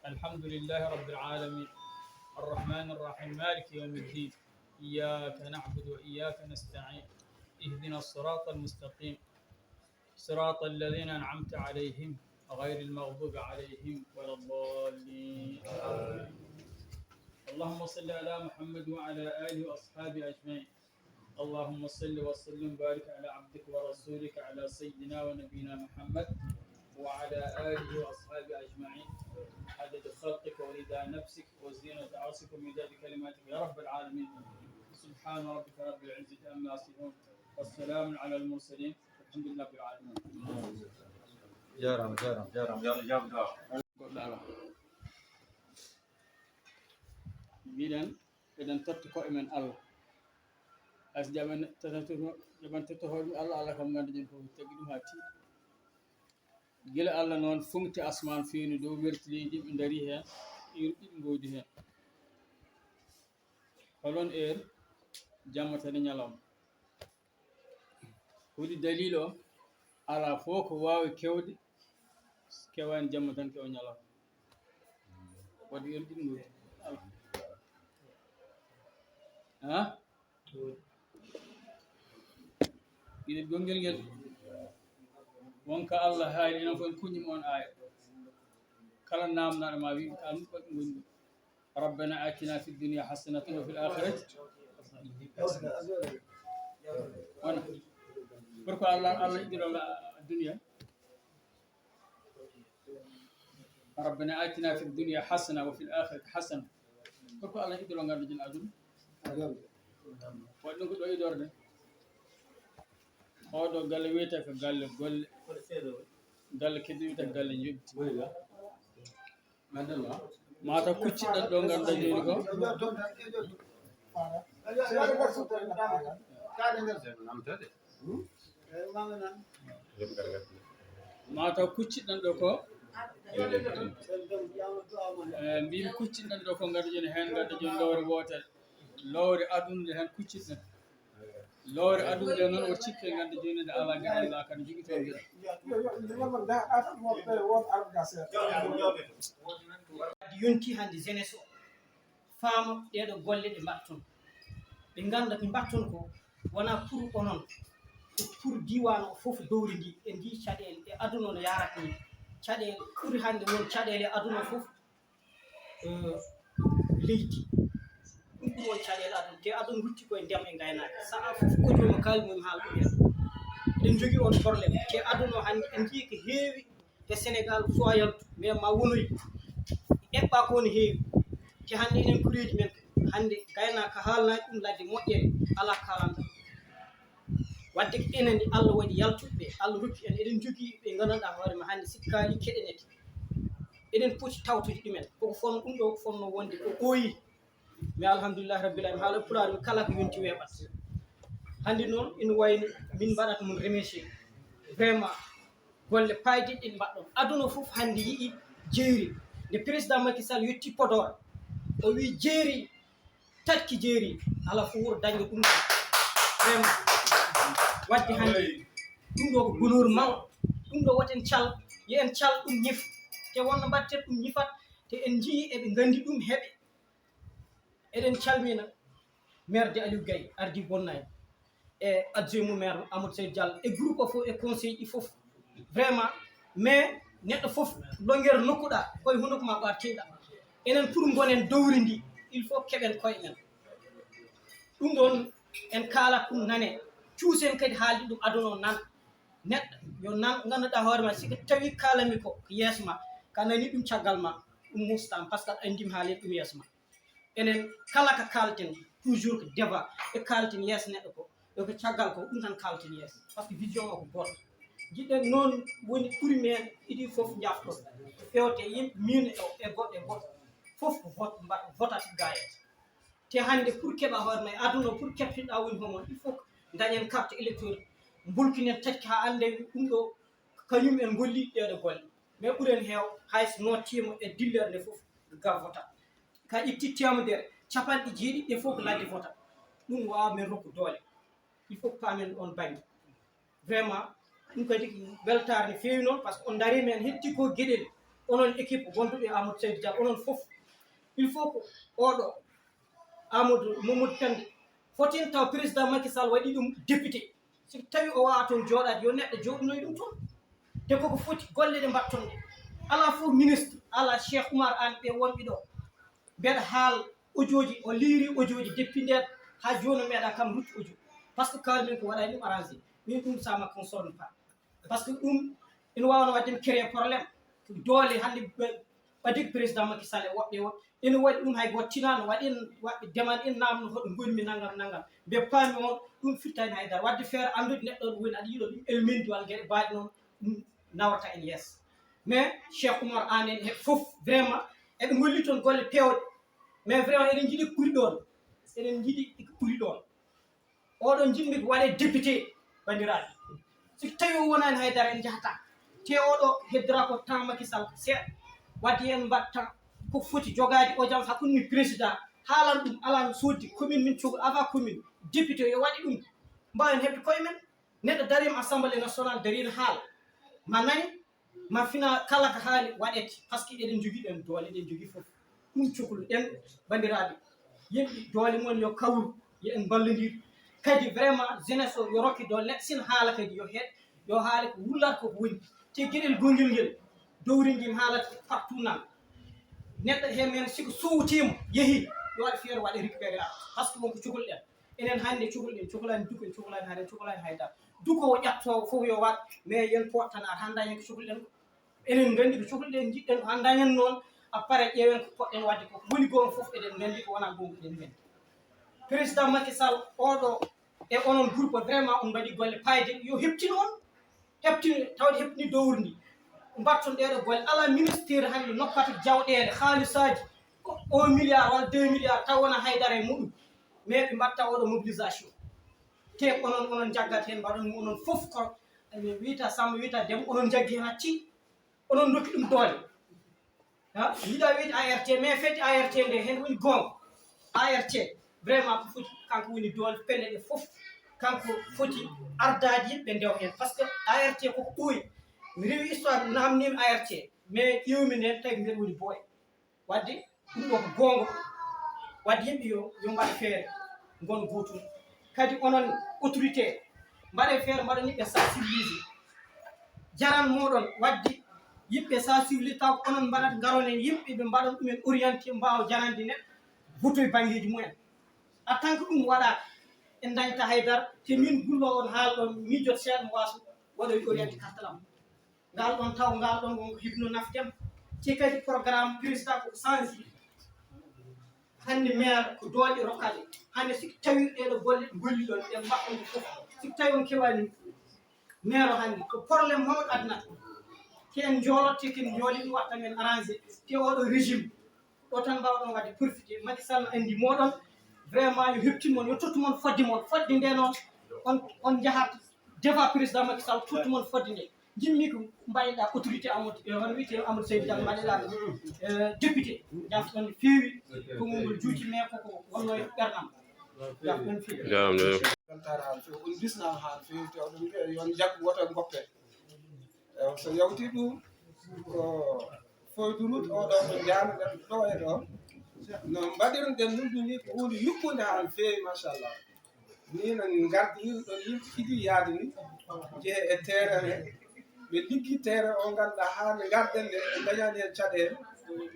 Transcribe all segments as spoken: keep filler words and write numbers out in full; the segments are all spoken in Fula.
الحمد لله رب العالمين، الرحمن الرحيم، مالك يوم الدين، إياك نعبد وإياك نستعين، اهدنا الصراط المستقيم، صراط الذين أنعمت عليهم، غير المغضوب عليهم ولا الضالين، آمين. اللهم صل على محمد وعلى آله وأصحابه أجمعين. اللهم صل وسلم وبارك على عبدك ورسولك، على سيدنا ونبينا محمد، وعلى آله وأصحابه أجمعين، عدد خلقك ورضا نفسك وزينة عرشك ومداد كلماتك يا رب العالمين. سبحان ربك رب العزة عما يصفون، والسلام على المرسلين، والحمد لله رب العالمين. Jaaraama, jaaraama, jaaraama. Yo Allah jaab duwaa. Goɗɗo alaa. Mbiɗen, eɗen totta koye men Allah. Hay so jaɓan tata-, jaɓan tottotooɓe Allah, Allah kam ngannduɗen ko tagi ɗum haa tiiɗi. Gila Allah noon fuŋti asmaan feewni dow, werti leydi, yimɓe ndarii heen, heure ɗiɗi ngoodi heen. Holon heure? Jamma tan e ñalawma. Ko waɗi dalil o, alaa fof ko waawi kewde, kewaani jamma tan, kewa ñalawma. Waɗi heure ɗiɗi ngoodi. Alaa. Ha? Gila gongel ngel. Wonka Allah haali, enen fof en kuñi mo on aaya. Kala naamnaaɗo ma wi, an ko ɗum woni. ربنا آتنا في الدنيا حسنة وفي الآخرة. Wona. Pourquoi Allah, Allah yiɗi ɗo la-, duniya? ربنا آتنا في الدنيا حسنة وفي الآخرة حسنة. Pourquoi Allah yiɗi ɗo ngannduɗen aduna? Waɗi ɗum ko ɗo idorde. Oɗo galle wiyata ko galle golle. Galle keddi wiyata ko galle njoɓdi. Mataw kucciɗen ɗo ngannduɗaa jooni ko. Mataw kucciɗen ɗo ko. Eh, mbimi kucciɗen ɗo ko ngannduɗaa jooni heen, ngannduɗaa jooni lowre wootere. Lowre aduna nde heen kuccirɗen. Lowre aduna nde noon o cikke ngannde jooni nde alaa geɗal alaa kadi jogitoo geɗal. Yonti hannde jeunesse o faama ɗeeɗo golle ɗe mbaɗton. Ɓe ngannda ko mbaɗton ko wonaa pour onon, ko pour diiwaan o fof dowri ndi, e ndi caɗeele, e aduna no yaarata ni. Caɗeele ɓuri hannde won caɗeele e aduna o fof. Eh, leydi. Ɗum ɗum woni caɗeele aduna. Te aduna rutti koye ndema e ngaynaaka. Sahaa fof ko joom kaali mum haala ɗum en. Eɗen njogii on problème. Te aduna o hannde en njii ko heewi e Sénégal fof a yaltu. Mais ma wonoy eɓɓa ko no heewi. Te hannde enen kureeji men hannde ngaynaaka haalnaaki ɗum ladde moƴƴere alaa kaalanta. Wadde ko enen Allah waɗi yaltuɓe, Allah rokki en, eɗen njogii ɓe nganndanɗaa hoore ma hannde si kaali keɗenete. Eɗen poti tawtude ɗumen. Koko fonno ɗum ɗo, ko fonno wonde ko ɓooyi. Mais alhamdulillahi rabbil alamin, haala pulaar mi kala ko yonti weeɓat. Hannde noon ina wayno min mbaɗat mon remercier. Vraiment, golle paaydiɗɗe ɗe mbaɗɗon. Aduna fof hannde yiɗi jeeri. Nde président Macky Sall yetti Podor, o wi jeeri, tatki jeeri, alaa fof wuro dañde ɗum ɗo. Vraiment, wadde hannde ɗum ɗo ko bonheur mawɗo. Ɗum ɗo woten cal, yo en cal ɗum ñif. Te wonno mbaɗten ɗum ñifat, te en njii eɓe nganndi ɗum heɓe. Eɗen calmina maire de Aliou Gaye, ardi bonnay, e adjoint mo maire Amadou Seydou Diallo, e groupe o fof, e conseil ɗi fof. Vraiment, mais neɗɗo fof, longere nokkuɗa, koye hunduko ma ɓartiɗa. Enen pour gonen dowri ndi, il faut keɓen koye men. Ɗum ɗon, en kaalat ɗum nane, cuusen kadi haalde ɗum aduna o nan. Neɗɗo, yo nan, ngannduɗaa hoore ma, si ko tawi kaalami ko, ko yeeso ma, ka nani ɗum caggal ma, ɗum mustama, parce que a anndima haalen ɗum yeeso ma. Enen kala ko kaalten, toujours ko débat, ɓe kaalten yeeso neɗɗo ko, e ko caggal ko, ɗum tan kaalten yeeso. Parce que vision o ko gooto. Jiɗɗen noon woni ɓuri men, idi fof njafto. Fewte yimɓe, min e o, e goɗɗo, e goɗɗo. Fof ko vote, mbaɗ-, votat gayet. Te hannde pour keɓa hoore ma e aduna, pour keɓtinɗa woni homo, il faut que dañen carte électeur, mbulkinen tati haa annde ɗum ɗo, kañum en golli ɗeɗo golle. Mais ɓuren heew, hay so nottiima e dillere nde fof, ga votat. Ka itti temedere, capanɗe jeeɗiɗi ɗe fof ko ladde votat. Ɗum waawa men rokku doole. Il faut que paamen on bannge. Vraiment, ɗum kadi ko weltaare no feewi noon, parce que on ndarii men hetti ko geɗel. onon équipe wonduɓe e Amadou Seydou Diallo, onon fof, il faut ko oɗo Amadou Mamadou Kandé fotin taw président Macky Sall waɗi ɗum député. Si tawi o wawa toon jooɗaade, yo neɗɗo jooɗinoy ɗum toon. Te koko foti golle ɗe mbatton ɗe. Ala fof ministre, ala Cheikh Oumar Anne ɓe wonɓe ɗo. Mbeɗa haal audio ji, o liiri audio ji depuis nden ha jooni o meeɗa kam rutti audio. Parce que kaalmin ko waɗani ɗum arrangé. Min ɗum ça me concerne pas. Parce que ɗum ina wawno wadde mi créé problème. Doole hannde ɓe- ɓadii président Macky Sall e woɓɓe e woɓɓe ina waɗi ɗum, hay gooto tinaano waɗi en waɗɓe demal en namno hoɗo ngonmi nangam nangam. Mbe paami on ɗum firtani haydara. Wadde feere anndude neɗɗo ɗo woni aɗa yiɗo ɗum elmendi walla geɗe baaɗe noon, ɗum nawrata en yeeso. Mais Cheikh Oumar Anne en heɓe fof vraiment eɓe ngolli toon golle pewɗe. Mais vraiment eɗen njiɗi ko ɓuri ɗoon. Eɗen njiɗi ko ɓuri ɗoon. Oɗo njiɗmi ko waɗe député, banndiraaɓe. Si tawi o wonani haydara en njahata. Te oɗo heddora ko temps Macky Sall seeɗa. Wadde en mbaɗta ko foti jogaade audience hakkunde min président. Haalan ɗum alan soddi commune min cogol avant commune. Député yo waɗi ɗum. Mbawen heɓde koye men. Neɗɗo darima assemblée nationale darina haala. Ma nani ma fina kala ko haali waɗete, parce que eɗen jogii ɗen doole, eɗen jogii fof. Ɗum cokluɗen, banndiraaɓe, yimɓe doole mon yo kawru, yo en mballondir. Kadi vraiment jeunesse o yo rokke doole, neɗɗo sina haala kadi yo heɗ, yo haala ko wullat koko woni. Te geɗel gongel ngel, dowri ngel haalata partout nan. Neɗɗo he men siko sowtima yeehi, yo waɗa feere waɗa récupéré, parce que wonko cokluɗen. Enen hannde cukalɗen, cukalani duko, en cukalani hare, en cukalani haydara. Duko o ƴatto fof yo waɗ, mais yen poɗ tan ar hannda hen ko cukalɗen. Enen nganndi ko cukalɗen njiɗɗen ko hannda hen noon. Après ƴeewen ko poɗɗen waɗde ko woni goonga fof, eɗen nganndi ko wona goonga eɗen nganndi. Président Macky Sall oɗo e onon groupe vraiment on mbaɗi golle payde, yo heptin on. Heptini tawde heptini dowri ndi. Mbatton ɗeɗo golle ala ministère hannde nokkata jawɗeele haalisaaji ko un milliard walla deux milliard taw wona haydara e muɗum. Mais ɓe mbatta oɗo mobilisation te onon onon jaggat hen mbaɗon mo onon fof ko wiyta Samba wiyta Dem onon jaggi hen hatti onon dokki ɗum doole. Ha yiɗa wiyde A R T mais fedde A R T nde hen woni goonga. A R T vraiment ko foti kanko woni doole pelle ɗe fof. Kanko foti ardaade yimɓe ndew hen parce que A R T koko ɓooyi. Mi rewi histoire namnimi A R T mais ƴewmi nden tawi mbeɗa woni booye. Wadde ɗum ɗo ko goonga. Wadde yimɓe yo yo mbaɗ feere ngon gootum. Kadi onon autorité mbaɗe feere mbaɗon yimɓe sensibilisé. Jaran moɗon wadde yimɓe sensibilisé taw ko onon mbaɗat ngaron en yimɓe ɓe mbaɗon ɗumen orienté mbaawa jarande neɗɗo votoye banngeeji mumen. En tant que ɗum waɗaaka en dañta haydara. Te min gullo on haalɗon miijot seeɗa mo waasa waɗoy orienté kartalam. Ngal ɗon taw ngal ɗon wonko hibno nafdem. Te kadi programme président ko change. Hannde maire ko doole rokkade hannde siki tawi ɗeɗo golle golli ɗon ɗe mbaɗɗon ko fof siki tawi on kewani maire o hannde ko problème mawɗo adnata. Te en joolotte ken jooli ɗum watta men arrangé te oɗo régime ɗo tan mbawɗon wadde profité Macky Sall no andi moɗon. Vraiment yo heptin mon yo tottu mon fodde mon fodde nde noon on on jahat devant président Macky Sall tottu mon fodde nde. Jimmi ko mbayɗa autorité Amadou e hono wiyte Amadou Seydou Diallo mbaɗeɗa député. Jafton no feewi kongol ngol juuti mais koko wonno e ɓernam. Jafton feewi. Weltaare haa no feewi on bisnaama haa no feewi te oɗon mbiya yo on jaggu woto e goppe. Ewa so yawti ɗum ko foydunut oɗo ko jaanoɗen ɗo e ɗo no mbaɗirɗen ɗum ɗum ni ko huunde yuppunde haa no feewi machallah. Ni no ngardi ɗo yimɓe ɗiɗi yaade ni jehe e terrain he ɓe liggi terrain o ngannduɗaa haa nde ngarɗen nde ɓe dañaani heen caɗeele.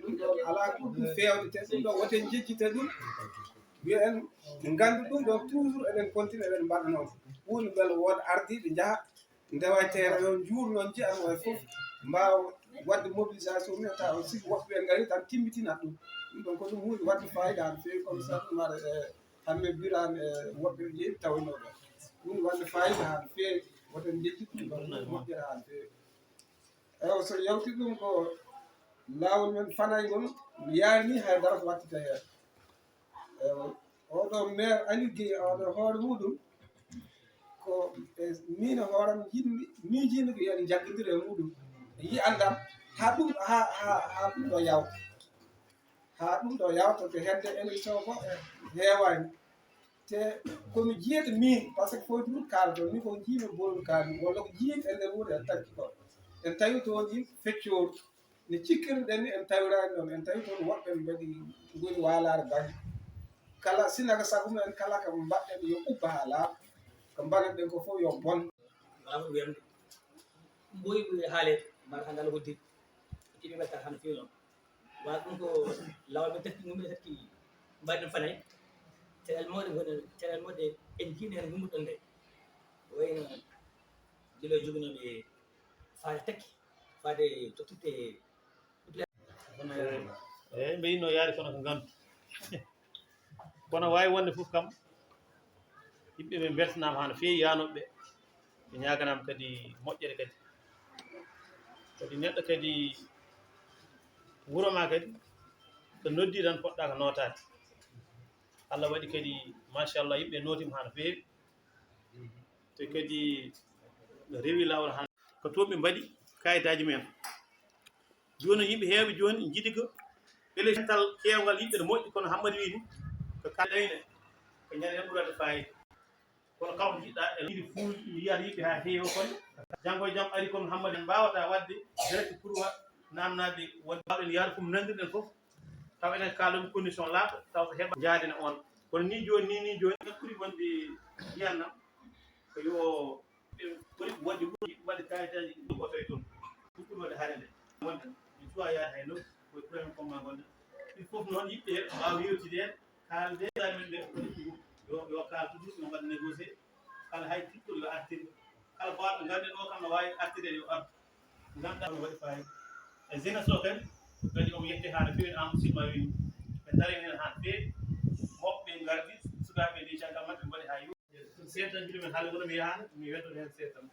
Ɗum ɗo alaa ko ɗum feewde te ɗum ɗo woten jejjite ɗum. Yo en nganndu ɗum ɗo toujours eɗen continue eɗen mbaɗa noon. Huunde mbele wooda ardiiɓe njaha ndewa e terrain o njuur noon njiya no e fof mbaawa waɗde mobilisation ni taw sigi woɓɓe ɓe ngari tan timmitinat ɗum. Ɗum ɗon ko ɗum huunde waɗde fayida no feewi comme ça ɗum ara e hamme birani e woɓɓe ɓe ƴeewi tawnooɓe ɗum waɗde fayida haa no feewi. Woten njeddi ɗum ɗon moƴƴere haa no feewi. Ewa so yawti ɗum ko laawol men fanay ngol mi yaarni hay dara ko wattita heen. Ewa oɗo maire Aliou Guèye oɗo hoore muɗum ko e min e hooram jiɗmi miijimi ko yani jaggondira e muɗum e yiyandam haa ɗum haa haa haa ɗum ɗo yawta. Haa ɗum ɗo yawta ko hedde élection ko heewani. Te komi jiyeɗo min par ce que fof ɗum kaaldo min ko jiimi bonol kaali walla ko jiimi e nder wuuro en taggi ko en tawi toon yimɓe feccooru. Ne cikkirɗen ni en tawiraani ɗoon, en tawi toon woɓɓe mbaɗi ngoni waalaare dañde. Kala sinaka sabu men kala ko mbaɗɗen yo ubba haa laaɓa, ko mbaɗɗen ko fof yo bon. Waaw, ɗum wiyande. Ɗum ɓooyi ɓe haaleede, mbaɗa hannde Allah hoddiri. Tiɗi weltaare hannde feewi noon. Waaw, ɗum ko laawol men tati, ɗum men tati mbaɗɗen fanay. Caɗeele mawɗe ngoni, caɗeele mawɗe en njiino heen ngummuɗon nde. Wayno gila joginooɓe faade takki, faade tottite. Eeyi, mbe yinno yaade kono ko ngantu. Kono waawi wonde fof kam, yimɓe ɓe mbeltanaama hano feewi yaanooɓe ɓe. Ɓe ñaaganaama kadi moƴƴere kadi. Kadi neɗɗo kadi wuro ma kadi, so noddi tan poɗɗa ko nootaade. Allah waɗi kadi, machallah, yimɓe nootiima hano feewi. Te kadi no rewi laawol hano. Ko toon ɓe mbaɗi kayitaaji mumen. Jooni yimɓe heewɓe jooni njiɗi ko ɓele tal keewgal yimɓe no moƴƴi, kono Hammadi wii ni ko kala ɗayne ko ñande en ɓurata fayida. Kono kam jiɗɗa e yiɗi fuul yiyata yimɓe haa heewa kono janngo e jam ari kono Hammadi en mbaawata waɗde direct pour wa namnaade wonde mbaawɗen yaade fof nandirɗen fof taw enen kaalumi condition laaɓɗo taw ko heɓa njaadina on. Kono ni jooni ni ni jooni ɓuri wonde yiyan nam ko yo ɓe ɓuri waɗde wuro waɗde kayitaaji ɗum oto e toon ɗum ɓuri waɗde hare nde wonde mi suwa yaade hay nokku koye premier combat gonɗen ɗum fof noon yimɓe mbaawa yewtide heen kaalde men ɓe yo yo kaal toujours yo mbaɗ négocier kala hay tiɗɗo yo artir kala bawɗo ngannden o kam no waawi artide yo artu ngannduɗaa no waɗi fayida e jeunesse o kadi kadi omo yette haa no feewi en enracinement wini ɓe ndarii heen haa no feewi woɓɓe ngardi sukaaɓe nde caggal maɓɓe mbaɗi haa Seetan mbiɗo men haali kono mi yahaano mi weddoto heen seetan.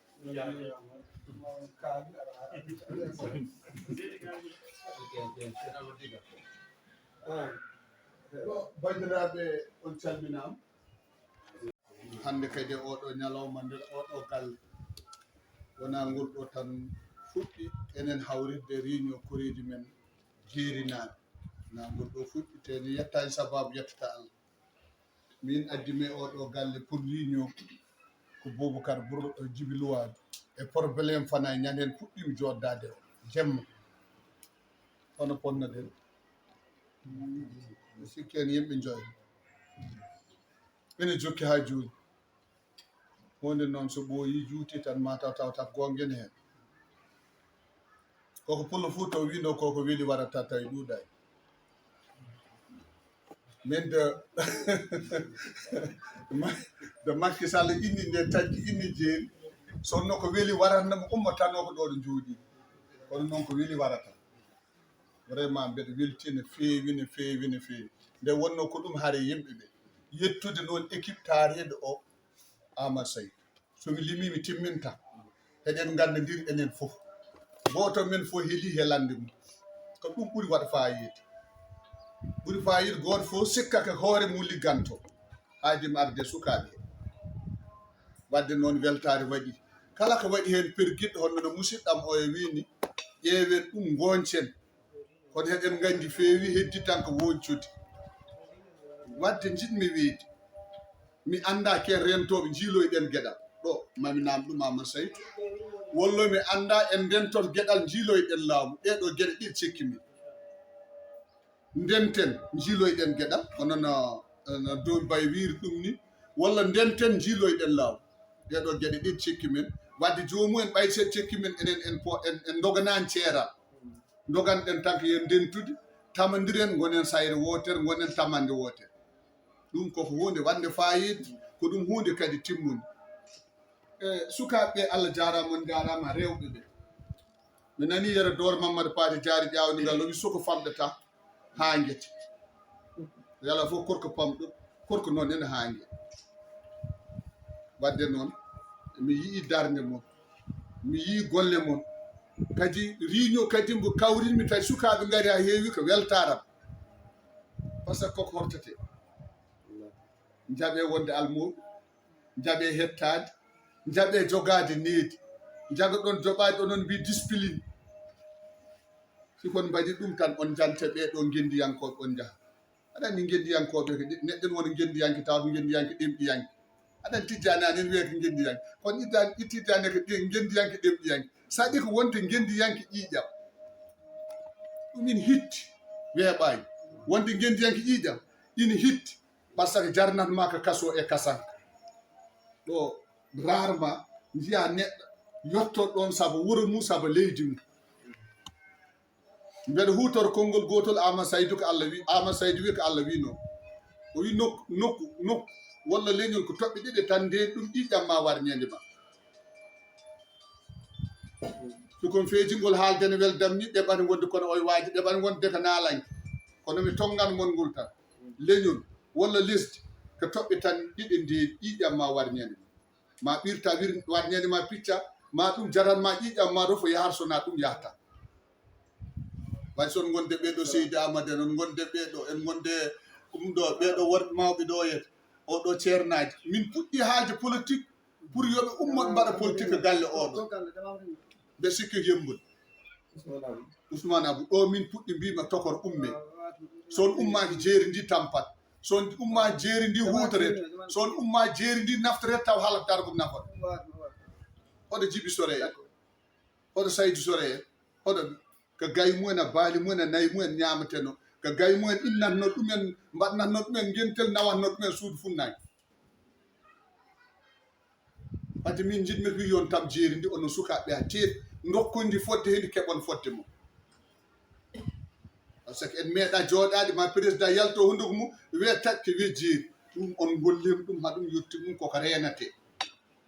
Bandiraɓe on calminama. Hande kadi e oɗo ñalawma nder oɗo galle wona ngol ɗo tan fuɗɗi enen hawritde réunion koreeji men jeerinaɓe na ngol ɗo fuɗɗi te ni yettani sababu yettata Allah. Min addi mi oɗo galle pour réunion ko Boubacar Bourou Djiby Louwadu e problème fana e ñanden puɗɗimi joddade o jemma hono ponnoɗen mi sikki en yimɓe joyo ene jokki ha joni hunde noon so ɓooyi juuti tan mataw tawta gongene hen koko pullo fuu to wino koko weli warata tawi ɗuuɗani min de de Macky Sall inni nde taggi inni jeeri sonno ko weli waratnamo ummatanoko ɗo ɗo jooɗi kono noon ko weli warata vraiment mbeɗa welti no feewi no feewi no feewi nde wonno ko ɗum haare yimɓe ɓe yettude noon équipe taareeɗo o Amadou Saïd somi limi mi timminta eɗen nganndodiri enen fof gooto men fof heeli helande mum ko ɗum ɓuri waɗa fayida ɓuri fayida gooto fof sikka ko hoore mum ligganto haydemi arde sukaaɓe wadde noon weltaare waɗi kala ko waɗi heen pergiɗɗo honno no musidɗam o e wini ƴeewen ɗum gooncen kono heɗen nganndi feewi heddi tan ko woncude wadde njiɗmi wiide mi annda ken rentooɓe njiiloyɗen geɗal ɗo mami nam ɗum ama saytu wollo mi annda en ndentoto geɗal njiiloyɗen laamu ɗeɗo geɗe ɗiɗi cekki min ndenten njiiloyɗen geɗal hono no no dow bay wiiri ɗum ni walla ndenten njiiloyɗen laamu ɗeɗo geɗe ɗiɗi cekki min wadde joomumen ɓay sen cekki min enen en po en en ndoganani ceeral ndoganɗen tan ko yen ndentude tamandiren gonen sayre wootere gonen tamande wootere ɗum koko hunde wande fayida ko ɗum hunde kadi timmunde e sukaɓe ɓe allah jarama on jarama rewɓe ɓe mi nani yere dor mammada paade jaari ƴawde ngal lowi soko famɗata ha guete yala fof korko pamɗo korko noon ene ha guete wadde noon mi yii darde mon mi yii golle mon kadi riño kadi mbo kawrinmi tawi sukaɓe ngari ha heewi ko weltaram par ce que koko hortete jaɓe wonde almuɓe jaɓe hettade jaɓe jogade needi jaga ɗon joɓaji onon mbi discipline sikon mbaɗi ɗum tan on jante ɓeɗo gendiyankoɓe on jaaha aɗa andi gendiyankoɓe ko neɗɗen wona gendiyanke tawa ko gendiyanke ɗemɗiyanke aɗan tijjani anen wiya ko gendiyanke kono ittijjani ko gendiyanke ɗemɗiyanke saɗi ko wonde gendiyanke ƴiƴam Ɗum ina hitti, weeɓaani. Wonde ngenndiyanke ƴiiƴam ina hitti, par ce que jarnat ma ka kaso e kasanka. Ɗo rarement njiya neɗɗo yotto ɗoon saba wuro mum, saba leydi mum. Mbeɗa huutora konngol gootol, Ama Saydu ko Allah wi, Ama Saydu wi ko Allah wi noon. O wi nokku, nokku, nokku, walla leñol ko toɓɓe ɗiɗi tan nde ɗum ƴiiƴam ma war ñande ma. Sukon feejingol haalde ne weldam ni, ɗeɓani wonde kono oye waaji, ɗeɓani wonde ko naalanke. Kono mi tonngan mon ngol tan. Leñol walla lesdi ko toɓɓe tan ɗiɗi nde ƴiiƴam ma war ñande ma. Ma ɓirta wir-, war ñande ma picca, ma ɗum jaran ma ƴiiƴam ma rofo yahar so na ɗum yahata. Way son gonde ɓeɗo Seydi Amadou en, on gonde ɓeɗo, en gonde ɗum ɗo, ɓeɗo worɓe mawɓe ɗo yet, oɗo ceernaaji. Min puɗɗi haalde politique pour yo ɓe ummo ɓe mbaɗa politique e galle oɗo. Mbe sikki yembol. Ousmane Abou, ɗo min puɗɗi mbima tokor umme. So on ummaaki jeeri ndi tampat. So on umma jeeri ndi huutoret. So on umma jeeri ndi naftoret taw halat dargol nafat. Hoɗo jibi soreye. Hoɗo saydi soreye. Hoɗo ka gayi mumen, a baali mumen, a nayi mumen ñaamateno. Ka gayi mumen innatno ɗumen, mbaɗnatno ɗumen ngentel, nawatno ɗumen suudu funnaange. Wadde min njiɗmi ko yon tam jeeri ndi, onon sukaaɓe a teet, ndokkon ndi fodde heen, keɓon fodde mum. Par ce que en meeɗa jooɗaade ma président yalto hunduko mum, wiya takke, wiya jeeri. Ɗum on ngollima ɗum, haa ɗum yotti mum koko reenate.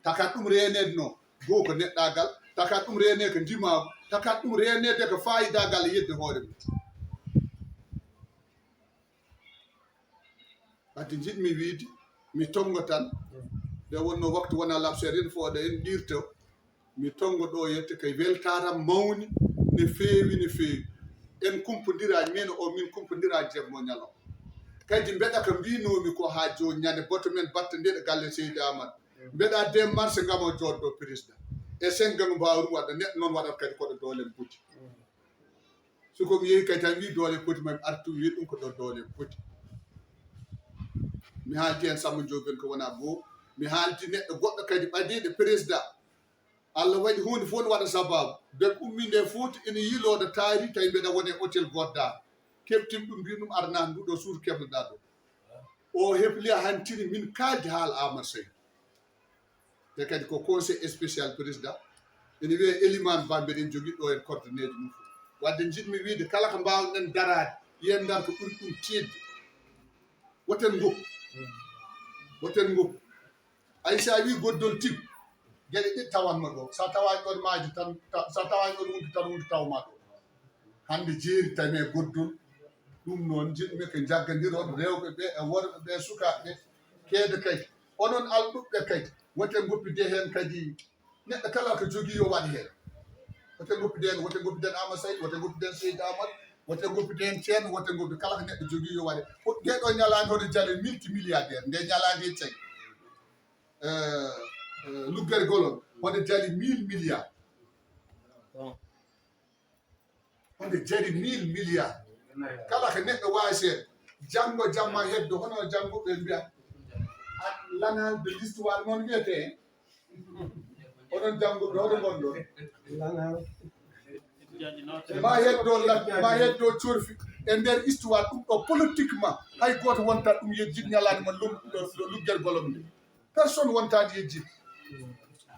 Takat ɗum reeneede noon, goo ko neɗɗaagal, takat ɗum reenee ko ndimaagu, takat ɗum reeneede ko faayidagal e yedde hoore mum. Wadde njiɗmi wiide, mi tonngo tan, nde wonno waktu wona labseede, en fooɗa, en ɗiirto, mi tonngo ɗo yette kay weltaaram mawni, ne feewi, ne feewi. En kumpondiraani, min o min kumpondiraani jemmo ñalawma. Kadi mbeɗa ko mbinoomi ko haa jooni ñande boto men batte ndeɗo galle Seydi Amadou. Mbeɗa démarche ngam o jooɗo président. E sen ngam mbaaru waɗa neɗɗo noon waɗat kadi koɗo doole mboti. So ko mi yehi kay tan wi doole poti, mami artu wi ɗum ko ɗo doole poti. Mi haalti heen Samba Ndiobène ko wona goo. Mi haalti neɗɗo goɗɗo kadi ɓadiiɗo président. Allah waɗi huunde fof ne waɗa sabaabu. Nden ummi nde Fuuta ina yiilooɗo taari tawi mbeɗa woni e hôtel Godda. Keftin ɗum mbi ɗum arana ndu ɗo suudu kebloɗa ɗo. O hebli a hantini min kaaldi haala Amadou Seye. Te kadi ko conseil spécial président. Ene wiyee Elimane Ba, mbeɗen jogii ɗo en coordonnéeji mum fof. Wadde njiɗmi wiide kala ko mbaawɗen daraade, yen ndar ko ɓuri ɗum tiiɗde. Woten ngoppu. Woten ngoppu. Ay, so a wii goddol tigi, geɗe ɗiɗi tawanma ɗo. So a tawaani ɗon maaji tan, ta-, so a tawaani ɗon wonde tan, wonde tawma ɗo. Hannde jeeri tame goddol. Ɗum noon, njiɗmi ko njaggandiron rewɓe ɓe e worɓe ɓe, sukaaɓe ɓe, keede kadi. Onon alɗuɓe kadi, wote ngoppide heen kadi. Neɗɗo kala ko jogii yo waɗ heen. Wote ngoppide heen, wote ngoppiden Ama Sey, wote ngoppiden Seydi Amadou, wote ngoppiden Ceerno, wote ngoppi kala ko neɗɗo jogii yo waɗ heen. Ko ɗee ɗoo ñalaande hono jale multimilliardaire, nde ñalaande e cagi. Eh, eh, luggere golol, hono jali mille milliards. Hono jari mille milliards. Kala ko neɗɗo waawi seeɗa. Janngo jamma heddo, hono janngo ɓe mbiya, ah, l'annale de l'histoire noon wiyetee. Onon janngo ɓe, hoto ngonɗo. Ma heddo la-, ma heddo corfi e nder histoire ɗum ɗo politiquement. Hay gooto wonta ɗum yejjit ñalaande mo lum-, ɗo, ɗo luggere golom nde. Personne wontaani yejjitde.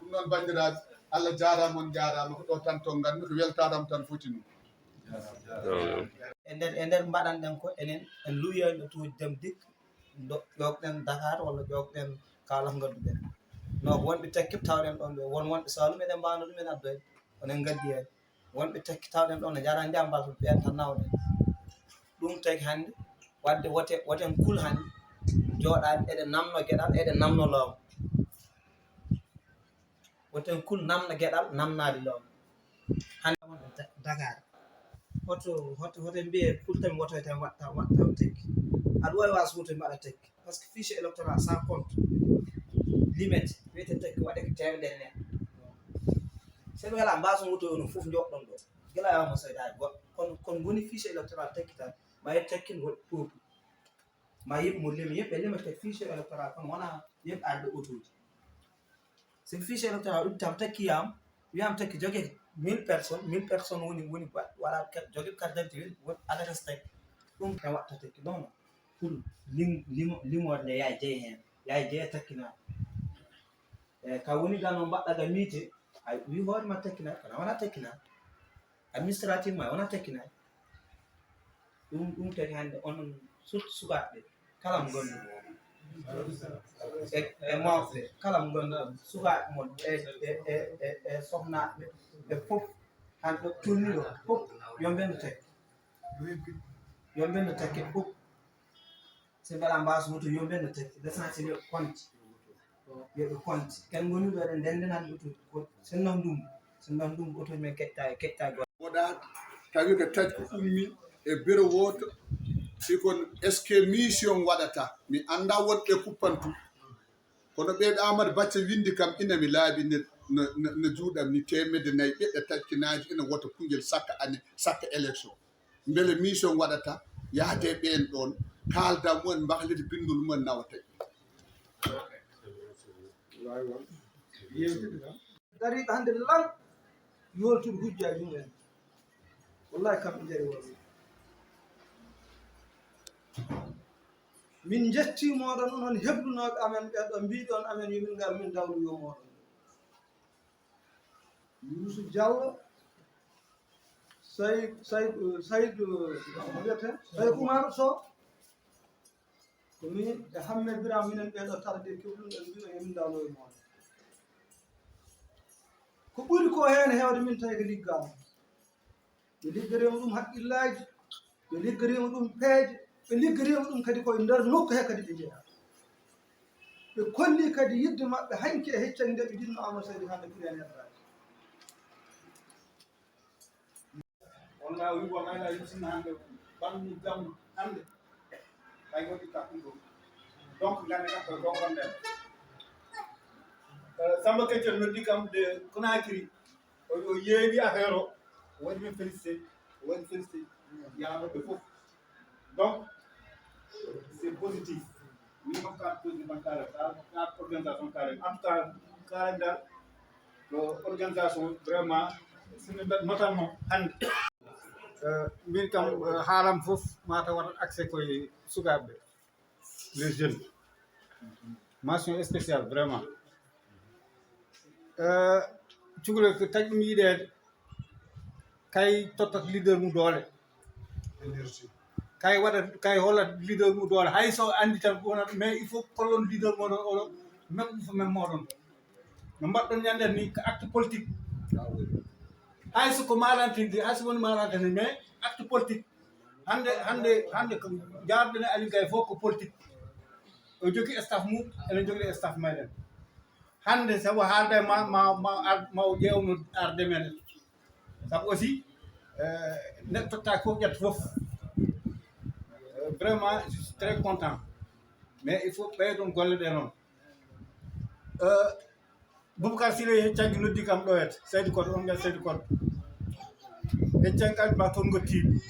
Ɗum noon, banndiraaɓe, Allah jaaraama, on njaaraama. Ko ɗo tan to nganmi ko weltaanam tan foti ɗum. E nder, e nder mbaɗanɗen ko enen, en luuyoyno tuuji dem dikk, ndo-, ƴoogɗen Dakar walla ƴoogɗen Kaolack ngadduɗen. No ko wonɓe Tekki tawɗen ɗon ɓe, won wonɓe Saalum eɗen mbaawno ɗum en addoyde, kono en ngaddi heen. Wonɓe Tekki tawɗen ɗon no njara njambal, ɓeen tan nawɗen. Ɗum tagi hannde, wadde wote, woten kul hannde, jooɗaade eɗen namno geɗal, eɗen namno lawol. Woten kul namna geɗal, namnaade lawol. Hannde wonɓe Da-, Dakar. Hoto, hoto, hoto en mbiye kul tan wotoy tan waɗta, waɗta Tekki. Aɗa waawi waas wuto mbaɗa Tekki. Parce que fichier électoral sans compte, limite, wiyete Tekki waɗe ko teemedere neɗɗo. So ɓe alaa mbaasa wuto onon fof njoɗɗon ɗo. Gila yaama soydaade goɗɗo. Kono, kono ngoni fichier électoral Tekki tan, ma yetto Tekki no waɗi peuple. Ma yimɓe mo limi, yimɓe limete fichier électoral kono wonaa yimɓe arɓe otuuji. So fichier électoral udditaama Tekki yaama, Wiyam tekki joge mille personnes, mille personnes woni, woni wa-, wala ka-, joge carte d'identité, woni adresse tekki. Ɗum en watta tekki. Donc, pour lim-, limo-, limoode nde yaay jeyi heen. Yaay jeyi takkina. E ka woni ga no mbaɗɗa ga miite, a wi hoore ma takkina, kono wona takkina. Administrativement, wona takkina. Ɗum, ɗum tagi hannde onon, surtout sukaaɓe, kala mo ngonɗon. E, e mawɓe, kala mo ngonɗon, sukaaɓe mon, e, e, e, e, e sohnaaɓe, ɓe fof, hannde ɗo tolni ɗo, fof, yo mbenndo tekki. Yo mbenndo tekki fof. So mbaɗa mbaas wuto, yo mbenndo tekki. L'essentiel yo ɓe konti. Yo ɓe konti. Ken ngoni ɗo eɗen ndenndinande wuto. Ko, so non ɗum, so non ɗum, wuto men keƴta, keƴta goɗɗo. Woɗaat, tawi ko taƴ ko ummi e biro wooto, si kon est-ce que mission waɗata? Mi annda wonɓe kuppantu. Kono ɓeeɗo Amadou Bacca winndi kam, ina mi laaɓi ne, no, no, no juuɗam ni, teemedde nayi ɓiɓɓe taƴkinaaji ina wota Koungheul sakka année, sakka élection. Mbele mission waɗata? Yahdee ɓeen ɗoon, kaalda mumen, mbahlita binndol mumen, nawa taƴ. Dariiɓe hannde lan yooltude hujjaaji mumen. Wallahi, kamɓe njari wonde. Min njetti mooɗon, onon heblunooɓe amen ɓee ɗoo, mbiiɗon amen yo min ngar, min dawloyo mooɗon. Yuusu Jallo, Say-, Say-, Saydu, no wiyetee? Saydu Umaru Sow. Ko min e Hammet Biraam, minen ɓee ɗoo tardé keblunɗen, mbiɗo e min dawlo e mooɗon. Ko ɓuri ko heen heewde min tawi ko liggaama. Ɓe liggoriima ɗum haqqillaaji, ɓe liggoriima ɗum peeje, ɓe liggoriima ɗum kadi koye nder nokku he kadi ɓe njeyaa. Ɓe kolli kadi yiɗde maɓɓe hanki e heccan nde ɓe jinnoo Amadou Seydi hannde ko heen heɓaade. Wonno a wiyi ko Mayla Yumsin hannde, ɓannu jam hannde, hay woɗɗi takkuɗo. Donc, ngannde kam koye gongol nden. Euh, Samba Keccel noddi kam de Conakry, o, o yeewi affaire o, o waɗi min félicité, o waɗi félicité, yaano ɓe fof. Donc, c'est positif. Min kam, ka positif, man, ka, ka, ka organisation, ka, en tout cas, ka, dal, ko organisation vraiment, c'est une belle, notamment hannde. Euh, min kam, euh, haalam fof, mata waɗat accès koye sukaaɓe, les jeunes. Mention spéciale, vraiment. Euh, cukalel ko taƴ ɗum yiɗeede, kay tottat leader mum doole. Kay waɗa, kay hollat leader mum doole. Hay so anndi tan ko wonat, mais il faut kollon leader moɗon oɗo, même il faut même moɗon. No mbaɗɗon ñande ni ko acte politique. Hay so ko malantinde, hay so woni malantinde, mais acte politique. Hannde, hannde, hannde ko jaarɗen e Aliou Gaye fof ko politique. O jogii staff mum, enen jogii staff meɗen. Hannde, sabu haalde ma, ma, ma, ar-, ma o ƴeewno arde men. Sabu aussi, euh, neɗɗo totta ko ƴetta fof. Euh, vraiment, je suis très content. Mais il faut ɓeydon golle ɗe noon. Euh, Boubacar Sile Heccanki noddi kam ɗo et Seydi Koto, on ngal Seydi Koto. Heccanki kalima toon ngo tiiɗi.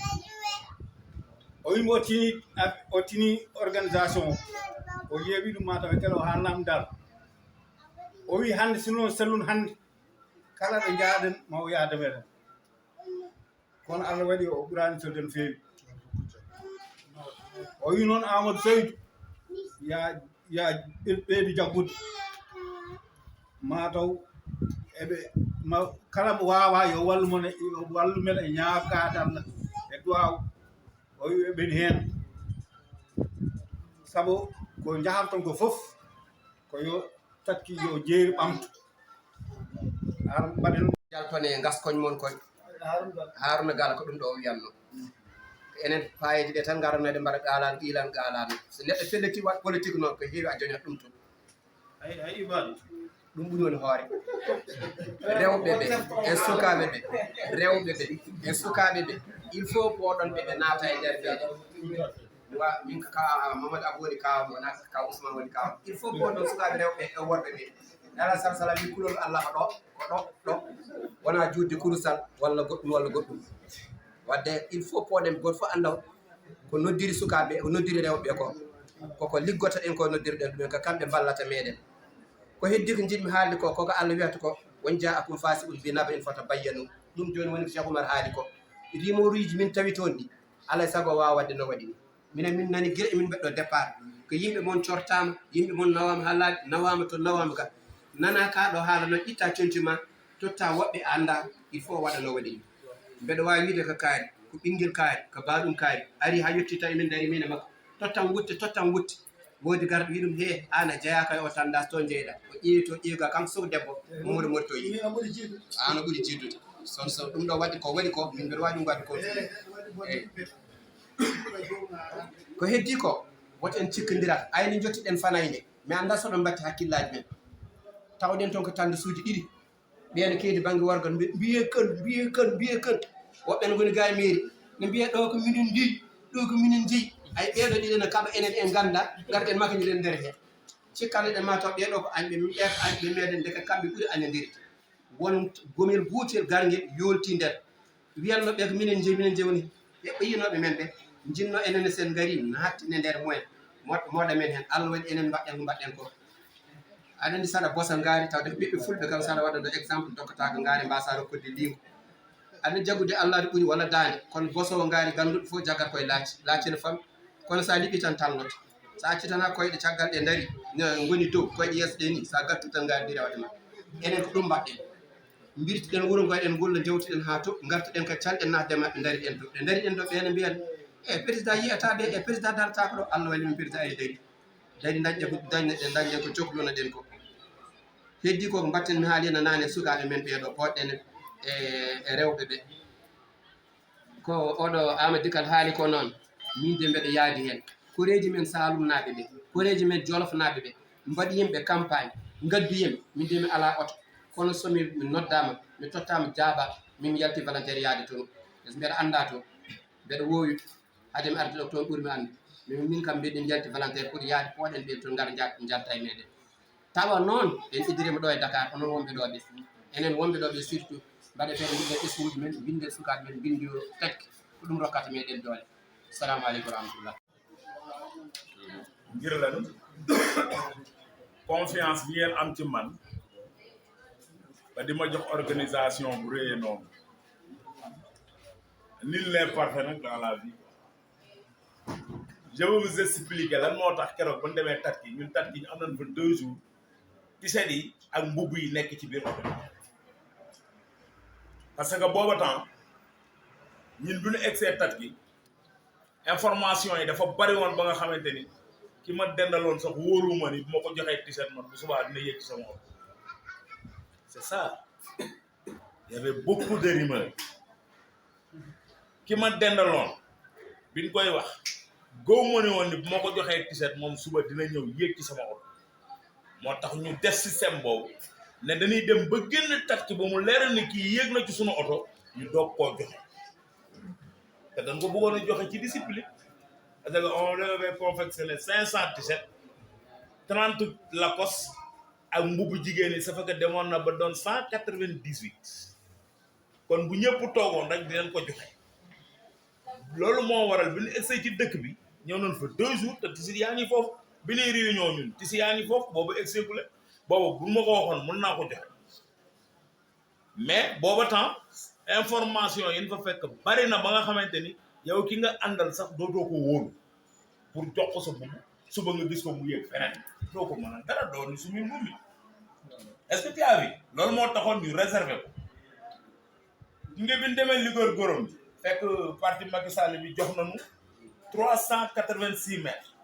O wimo o tini, o tini organisation o. O yeewi ɗum mataw e kala o haalnaama dal. O wi hannde, si noon sellun hannde, kala ɓe njaaɗen, ma o yaade meɗen. Kono Allah waɗi o ɓuraani selde no feewi. O wi noon Amadou Seydou, ya, ya ɓe-, ɓeydu jaggude. Mataw eɓe, ma, kala mo waawa yo wallu mon e, yo wallu men e ñaagaade Allah e duwaaw. O wi eɓen heen. Sabu ko njaharton ko fof, ko yo takki yo jeeri ɓamtu. Har mbaɗen. Jaltone ngaskoñ mon koy. Haruna Gala ko ɗum ɗo o wiyatno. Enen payeeji ɗe tan ngaranno eɗen mbaɗa galan, qilan galan. So neɗɗo felliti waɗ politique noon, ko heewi a joñat ɗum toon. Ay, ay, Ivan. Ɗum ɓuri woni hoore. Rewɓe ɓe, e sukaaɓe ɓe, rewɓe ɓe, e sukaaɓe ɓe, il faut ko oɗon ɓe ɓe naata e nder ɓe. Wa, min ka, ka Mamadou Abou woni kaaw, wona ka Ousmane woni kaaw. Il faut ko oɗon sukaaɓe rewɓe e worɓe ɓe. Nala sal sala wi kulol Allah ko ɗo, ko ɗo, ɗo. Wona juutde kurusal walla goɗɗum, walla goɗɗum. Wadde il faut pooɗen gooto fof annda ko noddiri sukaaɓe, ko noddiri rewɓe ko. Koko liggotoɗen ko noddirɗen ɗumen, ko kamɓe mballata meɗen. Ko heddi ko njiɗmi haalde ko, koko Allah wiyata ko, Won jaa akum faasi un bi naba in fota bayyanu. Ɗum jooni woni ko Cheikh Oumar haali ko. Rimoruuji min tawi toon ɗi, alaa e sago waawa waɗde no waɗi ni. Minen min nani gila emin mbaɗɗo départ. Ko yimɓe mon cortaama, yimɓe mon nawaama haa laaɓi, nawaama to nawaama ga. Nana ka ɗo haala noon, itta conci ma, totta woɓɓe a annda, il faut waɗa no waɗi ni. Mbeɗa waawi wiide ko kaari, ko ɓinngel kaari, ko baaɗum kaari, ari haa yetti tawi min dari min e makko. Tottan wutte, tottan wutte. Woodi garɗo wi ɗum, "He, aan a jeyaaka e o tandas to njeyɗa." O ƴeewi to ƴeewi ga kanko sow debbo, Mamadou Mori to yiɗi. Aan o ɓuri jiidude. Son so ɗum ɗo waɗi ko waɗi ko, min mbeɗa waawi ɗum waɗde ko. Eyi. Ko heddi ko, woto en cikkondirat. Ayni njottiɗen fanayde. Mi annda so ɗon mbatti hakkillaaji men. Tawɗen toon ko tandasuuji ɗiɗi. Ɓeen keedi bannge worgal, mbi-, mbiyee kan, mbiyee kan, mbiyee kan. Woɓɓe ne ngoni gaa e mairie. Ne mbiyee ɗo ko minen njeyi, ɗo ko minen njeyi. Ay, ɓeeɗo ɗiɗo ne kaɓa enen en ngannda, ngarten makaniren nder heen. Cikkano ɗen ma taw ɓeeɗo ko añɓe, ɓee ko añɓe meɗen, ndeke kamɓe ɓuri añandirde. Won gomel gootel garngel yoolti nder. Wiyanno ɓe ko minen njeyi, minen njeyi woni. Ɓe ko yinooɓe men ɓe, njinno enen sen ngari naatti ne nder mumen. Mo-, moɗa men heen. Allah waɗi enen mbaɗɗen ko mbaɗɗen ko. Aɗa anndi saɗa bosa ngaari, tawde ko ɓiɓɓe fulɓe kam, saɗa waɗa ɗo exemple, dokkata ko ngaari, mbasa rokkude liingu. Aɗa anndi jaggude Allah ɗo ɓuri walla daande, kono bosowo ngaari gannduɗo fof jaggat koye laaci, laaci ne fam, kono sa liɓi tan talloto. Sa accitana koyɗe caggal ɗe ndari, ne ngoni dow, koyɗe yeeso ɗe ni, sa gattu tan ngaari ndi rewata ma. Enen ko ɗum mbaɗɗen. Mbirtiɗen wuro ngo, eɗen ngulla, njewtiɗen haa to, ngartuɗen ka calɗen, naatde maɓɓe, ndariɗen to. Ɗe ndariɗen to, ɓe ne mbiyan, "E, président yiyata ɓe, e, président darata ko ɗo." Allah walli min, président ene dari. Dari dañɗen ko, dañɗen, dañɗen ko coklunoɗen ko. Heddi ko ko mbatten mi haali ena naane, sukaaɓe men ɓee ɗo, poɗɗen e, e rewɓe ɓe. Ko oɗo Amadou Kal haali ko noon, min de mbeɗa yaadi heen. Koreeji men Saalumnaaɓe ɓe, koreeji men Jolofnaaɓe ɓe, mbaɗi yimɓe campagne, ngaddi yimɓe, min de mi alaa oto. Kono so mi, mi noddaama, mi tottaama, jaabaa, min mi yalti volontaire yaade toon. Mbeɗa anndaa toon, mbeɗa woowi, hade mi arde ɗo toon ɓuri mi annde. Min, min kam mbeɗen yalti volontaire pour yaade pooɗen ɓeen toon, ngara njaat-, njalta e meɗen. Tawa noon, en iddirima ɗo e Dakar, onon wonɓe ɗo ɓe. Enen wonɓe ɗo ɓe surtout, mbaɗe feere mbinden ɓesnguuji men, mbinden sukaaɓe men, mbinndo tati. Ko ɗum rokkata meɗen doole. Salamu aleykum wa rahmatullah. Ngir lan, confiance bi ngeen am ci man, ba di ma jox organisation bu rëyee noonu. Nul n'est parfait nag dans la vie. Je vais vous expliquer lan moo tax keroog ba ñu demee Turquie, ñun Turquie ñu am nañ fa deux jours, t-shirt yi ak mbubb yi nekk ci biir oto bi. Parce que booba temps, ñun bu ñu egsee Turquie, information yi dafa bari woon ba nga xamante ni ki ma dendaloon sax wóoruma ni bu ma ko joxee t-shirt man, bu subaa dina yëg ci sama oto. C'est ça. Il y avait beaucoup de rumeurs. Ki ma dendaloon, biñ koy wax, gëw ma ne woon ni bu ma ko joxee t-shirt moom, suba dina ñëw yéeg ci sama oto. Moo tax ñu def système boobu, ne dañuy dem ba génn Turquie ba mu leeral ni kii yéeg na ci sunu oto, ñu doog koo joxe. Te dañ ko bëggoon a joxe ci discipline. Parce que on avait confectionné cinq cents t-shirts, trente Lacoste ak mbubu jigéen yi, ça fait que demoon na ba doon cent quatre-vingt-dix-huit. Kon bu ñëpp toogoon rek, dinañ ko joxe. Loolu moo waral bi ñu egsee ci dëkk bi, ñëw nañ fa deux jours, te tissu yaa ngi foofu. Bi ñuy réunion ñun, tissu yaa ngi foofu, boobu egsee ku le, boobu bu ma ko waxoon, mën naa ko joxe. Mais booba temps, information yi ñu fa fekk bari na ba nga xamante ni yow ki nga àndal sax dootoo ko wóolu pour jox ko sa mbubb, suba nga gis ko mu yéeg feneen, doo ko mën a dara, doo ni sumi mbubb mi. Est-ce que tu as vu? Loolu moo taxoon ñu réservé ko. Nga bi ñu demee Ligor Gorom bi, fekk parti Macky Sall bi jox nañu trois cent quatre-vingt-six mètres,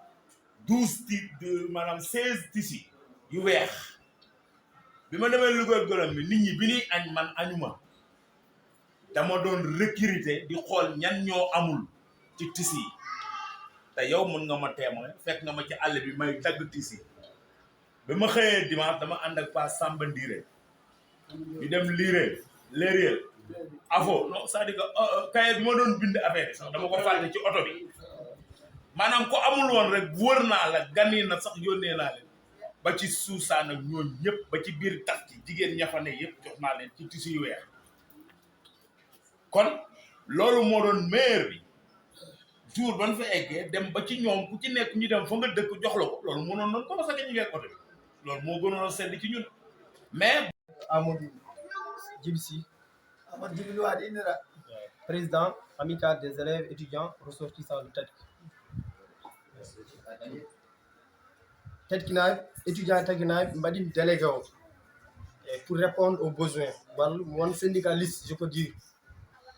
douze ti-, de, maanaam seize tissus yu weex. Bi ma demee Ligor Gorom bi, nit ñi bi ñuy añ, man añuma. Dama doon recruter, di xool ñan ñoo amul ci tissu yi. Te yow mën nga ma témoin, fekk nga ma ci àll bi may dagg tissu yi. Ba ma xëyee dimanche, dama ànd ak Pa Samba Ndire. Ñu dem lire, lire. Afo, non, c'est-à-dire que, euh, euh, cahier bi ma doon bind affaire yi sax, dama ko fàtte ci oto bi. Maanaam, ko amul woon rek, wër naa la, gan yi na sax, yónnee naa leen. Ba ci suusaan ak ñooñu ñëpp, ba ci biir tax ci jigéen ña fa ne yëpp, jox naa leen ci tissu yu weex. Kon loolu moo doon meilleur bi. Jour ban fa eggee, dem ba ci ñoom, ku ci nekk ñu dem fa nga dëkk, jox la ko. Loolu mënoon nañ ko, parce que ñu ngi ak oto bi. Loolu moo gënoon a sedd ci ñun. Mais Amadou, Djiby Sy, président amicale des élèves étudiants ressortissants de Tadki. Tadkinaaɓe, étudiant Tadkinaaɓe mbaɗi délégué o e pour répondre aux besoins walla won syndicaliste, je peux dire,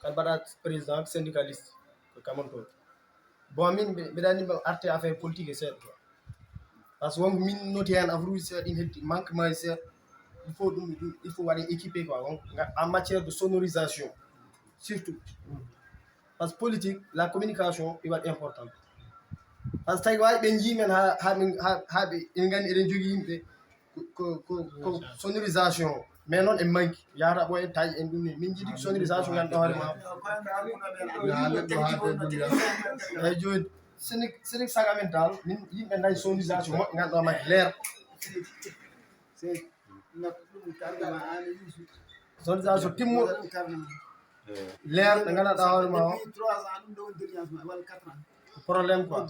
kala mbaɗa président syndicaliste ko kamon toon. Bon, min mbiɗa anndi mbaɗa arte affaire politique e seeɗa quoi. Parce que wonko min noti heen affaire uji seeɗa, ɗin heddi manquement e seeɗa. Il faut ɗum il faut waɗe équipé quoi, en matière de sonorisation surtout. Parce que politique, la communication e waɗi importante. Parce que tawi wawi ɓe njii men ha ha min ha ha ɓe ene nganndi eɗen jogii yimɓe ko ko ko sonorisation, mais noon e manque yahata ɓoye tawi en ɗum ni min jiidi sonorisation ngannduɗaa hoore ma. Eyyi, jooni sini sini saga men dal min yimɓe dañi sonorisation moƴƴo ngannduɗaa ma leer. Sonorisation timmuɗo leer ɓe ngannduɗaa hoore ma o. Problème quoi.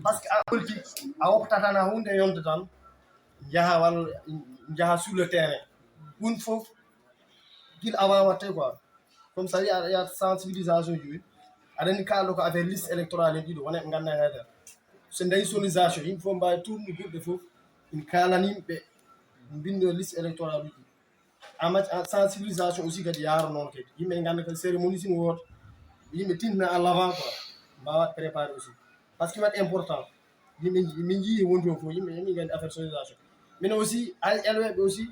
Parce que a holti a woptatana hunde yonde tan, njaha walla njaha sur le terrain. Ɗum fof gila avant watte quoi. Comme ça wiya aɗa yaha sensibilisation jooni, aɗa anndi kaalɗo ko affaire liste électorale en ɗiɗo wona ɓe ngannda haydara. So ndañi sonorisation yimɓe fof mbawi tourne gurɗe fof, en kaalani yimɓe mbindo liste électorale uji. Ama sensibilisation aussi kadi yaaro noon kadi yimɓe ngannda kadi cérémonie sino wooto, yimɓe tintina à l'avant quoi, mbawa préparé aussi. Parce que waɗi important. Yimɓe min njii wonti o fof yimɓe min nganndi affaire sonorisation. Minen aussi hay élève ɓe aussi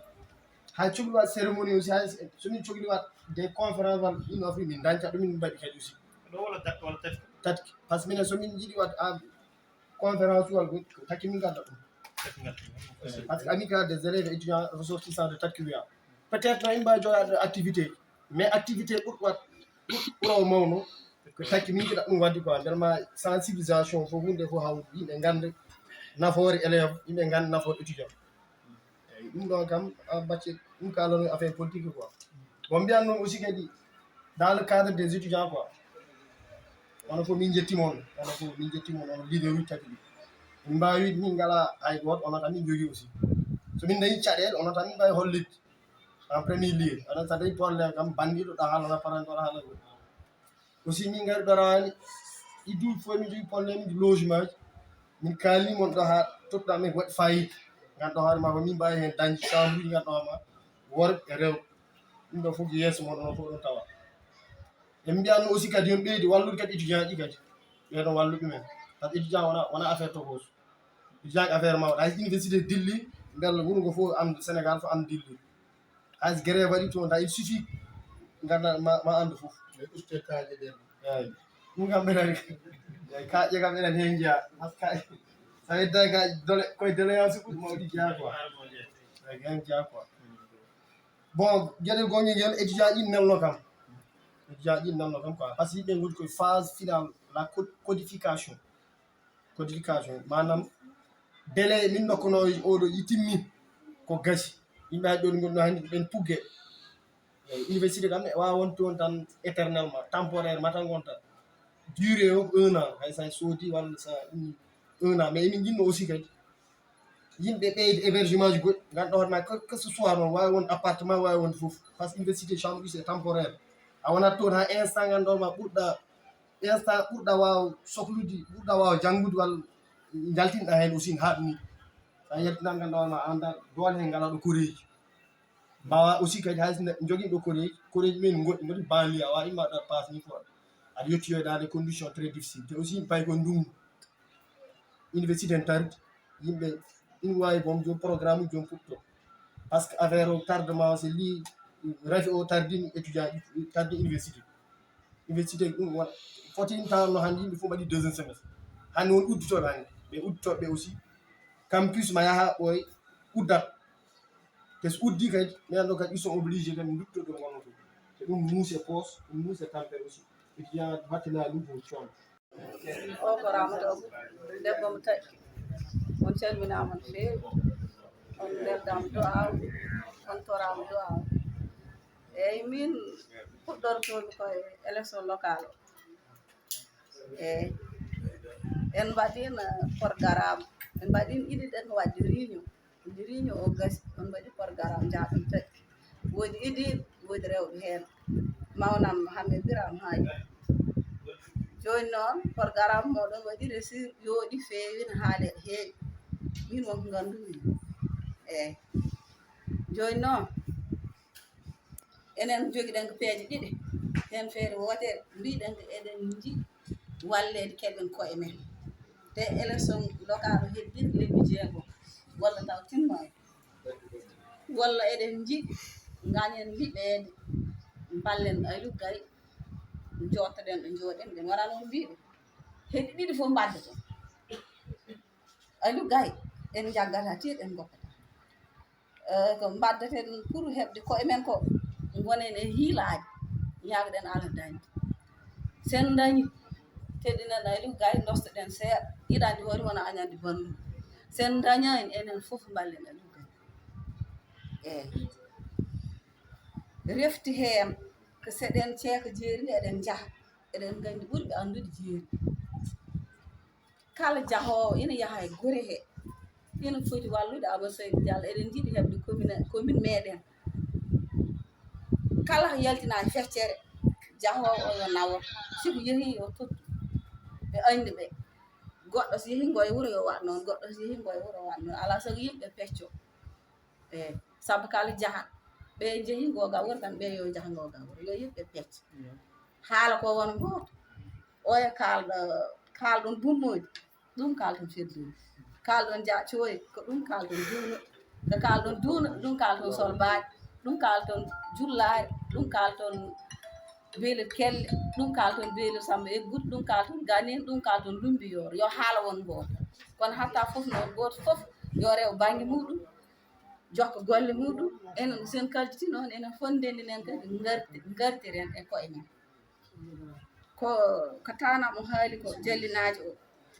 hay cokli waɗ cérémonie aussi hay somin cokli waɗ des conférence walla ino affaire min dañta ɗum min mbaɗi kadi aussi. Ɗo wala dat wala tati. Tati. Parce que minen somin jiiɗi waɗ conférence walla ko Tadki min ngadda ɗum. Parce que amicale des élèves étudiants ressortissants de Tadki wiya peut être no yimɓe jogaade activité, mais activité ɓurɗo waɗ ɓurɗo mawno ko Tadki min jiɗa ɗum waɗde quoi, mbele ma sensibilisation fof hunde fof hawri yimɓe ngannda nafoore élève, yimɓe ngannda nafoore étudiant. Eyyi, ɗum ɗon kam a bacce ɗum kaalano affaire politique quoi. Bon, mbiyan noon aussi kadi dans le cadre des étudiants quoi, onon fof min jettima on, onon fof min jettima on, onon leader uji tati ɗi min mbawi wiide min ngala hay goto, onon tan min jogui aussi. So min dañi caɗele onon tan min mbawi hollitde en premier lieu. Aɗa sa dañi problème kam bandiɗo ɗo haalana parent ɗo haalana aussi min ngari ɗo raani. Idduuji fof min jogui problème uji logement ji. Min kalni mon ɗo ha totta min waɗi fayida. Ganduɗa hoore ma ko min mbawi hen dañde chambre uji ganduɗa ma worɓe e rewɓe. Ɗum ɗo fof ko yeeso mon onon fof ɗon tawa. En mbiyatno aussi kadi yon ɓeydi wallude kadi étudiant ji kadi ɓeɗon wallude ɗumen. Par ce que étudiant wona wona affaire tokoso. Étudiant ko affaire mawɗo hay so université dilli mbella wuuro ngo fof anda Sénégal fof anda dilli. Hay so grève waɗi toon tan il suffit ganda ma ma andu fof. Ɓe uste kaaƴe ɗen. Eyyi, ɗum kam ɓeɗen kaaƴe kam ɓeɗen hen jeeya. Par ce que sa yedda ka dole koye doléance ɓuuri mawɗi jeeya quoi. Eyyi, hen jeeya quoi. Bon, gueɗel gonguel ngel étudiant ɗin nelno kam. Étudiant ɗin nelno kam quoi, par ce que yimɓe goni koye phase finale la codification. Codification manam délai min dokkono oɗo i timmi. Ko gasi yimɓe hay ɗon gonno hanndi ko ɓen pugge. Eyyi, université kam ne wawa wonde toon tan éternellement, temporairement tan gonta. Durée o un an, hay sa soodi walla sa ɗum un an, mais emin jinno aussi kadi yimɓe ɓeyde hébergement ji goɗɗi ganduɗa hoore ma que ce soit noon wawi wonde appartement wawi wonde foof. Par ce que université chambre c'est temporaire. A wonat toon ha instant ganduɗa ma ɓurɗa instant ɓurɗa waw soklude ɓurɗa waw janngude walla jaltinɗa hen aussi ne haaɗni. Sa yaltinama ganduɗa ma anda doole hen ngala ɗo koreji. Mbawa aussi kadi hay joguiɗo koreji koreji men goɗɗi goɗɗi banlieue a wawi immaɗo passe ni fooɗa. Aɗa yettoyo dans des conditions très difficile te aussi mbawi ko ndungu. Université ne tardi yimɓe ina wawi boom joom programme uji joom fuɗɗo. Par ce que affaire o tardement o so li rafi o tardini étudiant tardini université. Université ɗum won foti tawno hannde yimɓe fof mbaɗi deuxième semestre. Hannde won uddutoɓe hannde ɓe uddutoɓe aussi campus ma yaha ɓooy uddat. Te so uddi kadi mais ɗo kadi ils sont obligé kadi dutto ɗo gonno ɗum. Te ɗum muuse poos ɗum muuse tampere aussi. Étudiant hattinani ɗum ko coon. O ko Ramata Abou, debbo mo Taƴi. On calminaama no feewi. On mbeldaama du'aaw, on toraama du'aaw. Eeyi, min puɗɗortoomi ko e élection locale o. Eeyi, en mbaɗiino programme, en mbaɗiino idée ɗen ko waɗde réunion. Nde réunion o gasi, on mbaɗi programme, njaaɗon Taƴi. Woodi idiiɓe, woodi rewɓe heen. Mawnam Mohamed Biram Haaji. Jooni noon, porogaraam mooɗon waɗi resir, yooɗi, feewi, no haali, heewi. Min won ko nganndumi. Eeyi. Jooni noon, enen njogiɗen ko peeje ɗiɗi. Heen feere wootere, mbiɗen ko eɗen njiɗi walleede keɓen koye men. Te élection locale o heddii lebbi jeegom, walla taw timmaani. Walla eɗen njiɗi ngañen liɓeede, mballen Aliou Gaye, jooɗtoɗen ɗo njooɗen, ɓen wona noon mbiɗo. Heɗi ɗiɗi fof mbaddoton. Aliou Gaye, en njaggata tiiɗ, en ngoppata. Eh, ko mbaddeten pour heɓde koye men ko, ngonen e hiilaaji, ñaagɗen Allah dañde. Sen dañi, teɗɗinen Aliou Gaye, dostoɗen seeɗa, yiɗande hoore wona añande banndum. Sen dañaani, enen fof mballen Aliou Gaye. Eeyi. Refti heen ko seɗen ceeka jeeri ndi, eɗen njaha. Eɗen nganndi ɓurɓe anndude jeeri. Kala jahoowo ina yaha e gure he, ina foti wallude Amadou Saydou Diallo. Eɗen njiɗi heɓde commune, commune meɗen. Kala ko yaltina e feccere, jahoowo o yo nawo. Si ko yehi, yo tottu ɓe anndi ɓe. Goɗɗo so yehi ngo e wuro, yo waɗ noon. Goɗɗo so yehi ngo e wuro, waɗ noon. Alaa sago yimɓe pecco. Eeyi, sabu kala jahat, ɓe njehi ngo ga wuro tan, ɓe yo jaha ngo ga wuro, yo yimɓe pecc. Haala ko won gooto. Oya kaalɗo, kaalɗon bummoodi, ɗum kaalton feddude. Kaalɗon jaacoyi, ko ɗum kaalton duuno. Ko kaalɗon duuno, ɗum kaalton solbaade, ɗum kaalton jullaare, ɗum kaalton beelel kelle, ɗum kaalton beelel Samba Eggude, ɗum kaalton Ganin, ɗum kaalton Lumbiyoor. Yo haala won gooto. Kono hatta fof noon, gooto fof yo rew bannge muɗum, jokka golle muɗum. Enen sen kaljiti noon, enen fof ndenndinen kadi ngarti-, ngartiren e koye men. Ko, ko tanam o haali ko jallinaajo o.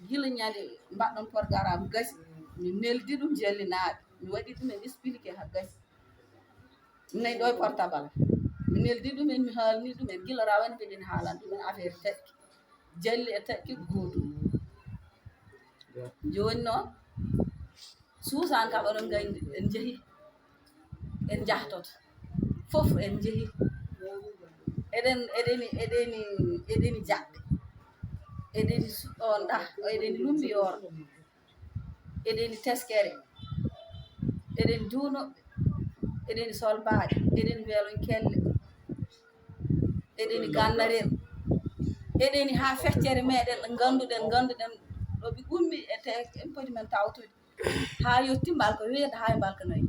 Gila ñande mbaɗɗon programme gasi, mi neldi ɗum jallinaaɓe. Mi waɗi ɗum en expliqué ha gasi. Mi nayi ɗo e portable. Mi neldi ɗum en, mi haalni ɗum en. Gila rawane mbiɗen haalan ɗum en affaire taƴki. Jalli e taƴki ko gootum. Jooni noon, Suusan kam, oɗon nganndi, en njehi, en njahtoto. Fof en njehi. Eɗen, eɗeni, eɗeni, eɗeni jaɓɓe. Eɗeni su-, on ɗah, eɗeni lumbiyoor. Eɗeni teskere. Eɗeni duunoɓɓe. Eɗeni solbaaɗe. Eɗeni weelon kelle. Eɗeni gannarel. Eɗeni haa feccere meɗen ɗo ngannduɗen, ngannduɗen ɗo ɓe ummi e te en poti men tawtude. Haa yotti mbalka weeɗa, haa e mbalka nayi.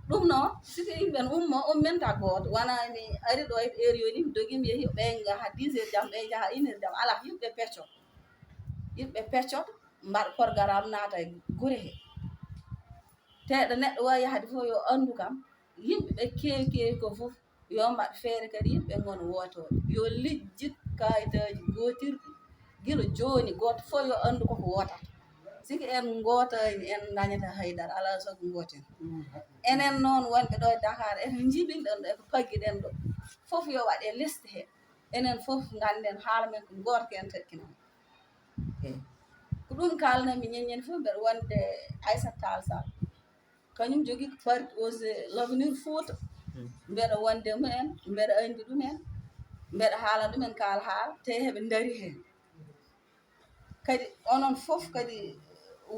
Ɗum noon, sike yimɓe ummo, ummenta gooto. Wona mi ari ɗo e heure yoni, mi dogi, mi yehi, ɓe ngaha dix heures jam, ɓe njaha une heure jam. Alaa, yimɓe pecco. Yimɓe peccoto, mbaɗa programme, naata e gure he. Teeɗo neɗɗo wawi yahde fof, yo anndu kam, yimɓe ɓe keewi keewi ko fof, yo mbaɗ feere kadi yimɓe ngona wootooɓe. Yo lijjit kayitaaji gootirɗi. Gila jooni, gooto fof yo anndu koko wootata. Sike en ngootaani, en dañata haydara, alaa sago ngooten. Enen noon wonɓe ɗo e Dakar, enen njibinɗen ɗo, e ko paggiɗen ɗo. Fof yo waɗe liste he. Enen fof ngannden haala men ko gooto ko en taƴkinani. Eey. Ko ɗum kaalanami ñaññande fof, mbeɗa wonde Aissata Tall Sall. Kañum jogii ko parti Osez l'Avenir Fouta. Mbeɗa wonde mumen, mbeɗa anndi ɗumen, mbeɗa haala ɗumen, kaala haala, te heɓe ndari heen. Kadi onon fof kadi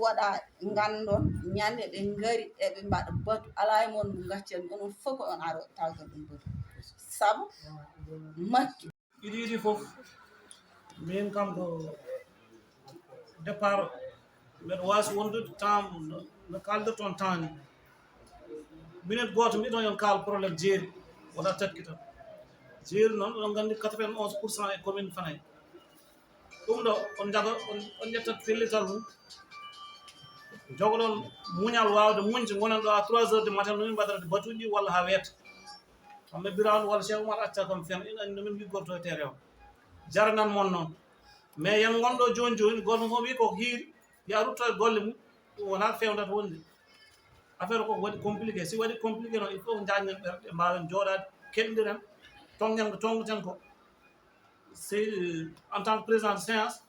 waɗa nganndon ñande ɓe ngari eɓe mbaɗa batu, alaa e mon mo ngaccan, onon fof ko on aro tawton ɗum batu. Sabu Makki. Iɗi iɗi fof, min kam ko départ, mbeɗa waasi wondude temps no, no kaaldirton temps ni. Minute gooto mbiɗon yon kaal problème jeeri, wona takki tan. Jeeri noon, oɗon nganndi quatre-vingt-onze pour cent e commune Fanay. Ɗum ɗo, on njaga, on, on ƴettat pellital mum. Jogoɗon muñal waawde muñde, ngonen ɗo à trois heures du matin, no min mbaɗata batuuji walla haa weeta. Kamɓe Birame walla Cheikh Oumar acca kam fen, ina anndi no min liggorto e terrain o. Jaranan mon noon. Mais yen ngon ɗo jooni jooni, gooto fof wiyi ko hiiri, ya rutto e golle mum, ɗum wonaa fewndata wonde. Affaire o koko waɗi compliqué. Si waɗi compliqué noon, il faut ko njaajnen ɓerɗe, mbaawen jooɗaade, keɗondiren, tonngen ko tonngoten ko. Si, euh, en tant que président de séance,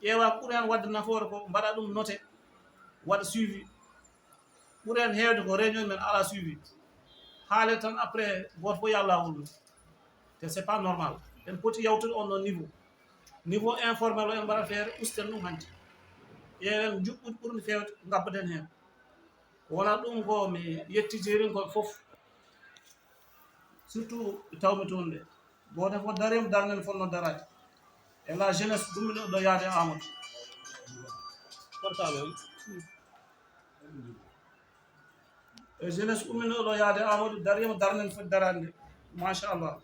ƴeewa ko ɓuri heen waɗde nafoore ko mbaɗa ɗum noté, waɗa suivi. Ɓuri heen heewde ko réunion men alaa suivi. Haale tan, après gooto fof yaha laawol mum. Te c'est pas normal. En poti yawtude on ɗon niveau. Niveau informel o, en mbaɗa feere usten ɗum hanti. Ƴeewen juɓɓuɗi ɓurɗi feewde, ngabbaden heen. Ko wonaa ɗum ko mi yetti jeerinkoɓe fof, surtout tawmi toon ɓe. Gooto fof darima darnde nde fotnoo daraade. E la jeunesse ɗum ɗo yaade Amadou. Portable. E jeunesse umminooɗo yaade Amadou, dariima darnde nde foti daraade nde. Machallah.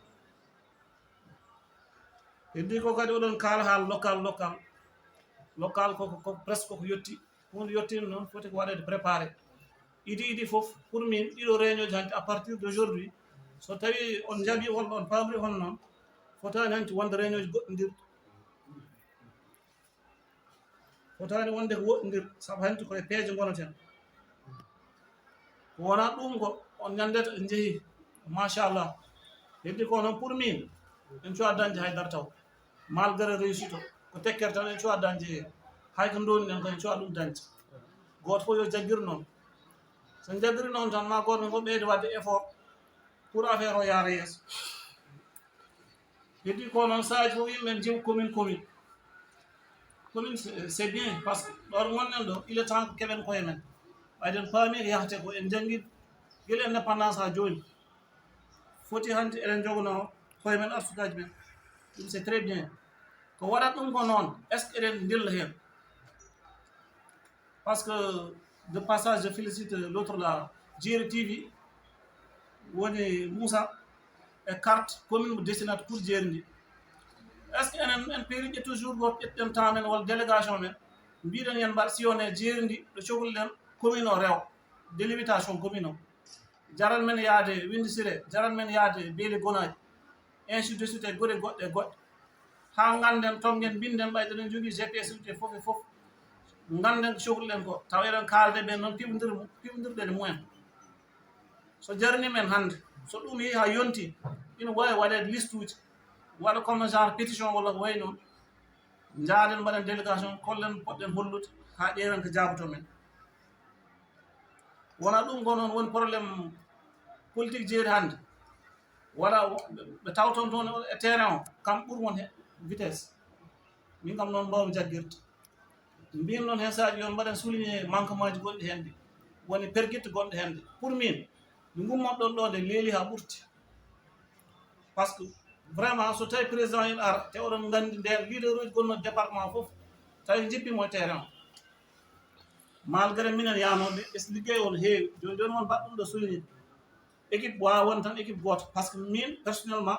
Heddii ko kadi oɗon kaala haala local, local. Local ko, ko, ko presque ko yotti. Huunde yottiino noon, foti ko waɗeede préparé. Idi, idi fof, pour min, ɗiɗo réunion ji hanti, à partir d'aujourd'hui, so tawii on njaɓii walla on paamri hono noon, fotaani hanti wonde réunion ji goɗɗindirɗi. Fotaani wonde ko woɗɗindir, sabu hanti koye peeje ngonaten. Ko wonaa ɗum ko on ñande to en njehi, machallah. Heddi ko noon pour min, en cuwa dañde hay dara taw. Malgré réussite o, ko tekkere tan en cuwa dañde heen. Hay ko ndoni ɗen ko en cuwa ɗum dañde. Gooto fof yo jaggir noon. So jaggiri noon tan, ma gooto fof ɓeyde waɗde effort pour affaire o yaara yeeso. Heddi ko noon, saaji fof yimɓe njew commune, commune. Commune, c'est, c'est bien, parce que ɗon gonɗen ɗo, il est temps ko keɓen koye men. Ɓayden paami ko yahate ko en janngi gila indépendance haa jooni. Foti hanti eɗen jogonoo koye men arsukaji men. Ɗum c'est très bien. Ko waɗat ɗum ko noon, est-ce que eɗen ndilla heen? Parce que de passage, je félicite l'autre là, Jeeri T V, woni Moussa, e carte commune mo dessinat pour Jeeri ndi. Est-ce que enen en peeri ƴettude jour goto, ƴetten temps men walla délégation men, mbiɗen yen mbaɗ sillonné Jeeri ndi, ɗo cohluɗen commune o rewa, délimitation commune o. Jaran men yaade Winndi Siree, jaran men yaade Beeli Gonaaji, ainsi de suite, e gure goɗɗe e goɗɗe. Haa ngannden, tonngen, mbinden, ɓayde eɗen njogii G P S uji e fof e fof. Ngannden ko cohluɗen ko, tawa eɗen kaalde ɓe noon, piɓondir-, piɓondirɗen e mumen. So jarni men hannde, so ɗum yehi haa yonti, ina waawi waɗeede liste uji, waɗa comme genre pétition walla ko wayi noon. Njaaden, mbaɗen délégation, kollen poɗɗen hollude haa ƴeewen ko jaabotoo men. Wona ɗum ko noon woni problème politique Jeeri hannde. Wala wo-, ɓe tawton toon e terrain o, kam ɓuri won he-, vitesse. Min kam noon mbawmi jaggirde. Mbin noon heen saaji yon mbaɗen souligner manquement ji gonɗi heen ɗi. Woni pergitte gonɗe heen ɗi. Pour min, nde ngummoɗon ɗo nde leeli haa ɓurti. Parce que vraiment, so tawi président ina ara, te oɗon nganndi nden leader uji gonno département fof, tawi jippi mo e terrain o. Malgré minen yaanooɓe, es liggey on heewi. Jooni jooni won mbaɗɗum ɗo souligner. Équipe waawa won tan équipe gooto. Parce que min, personnellement,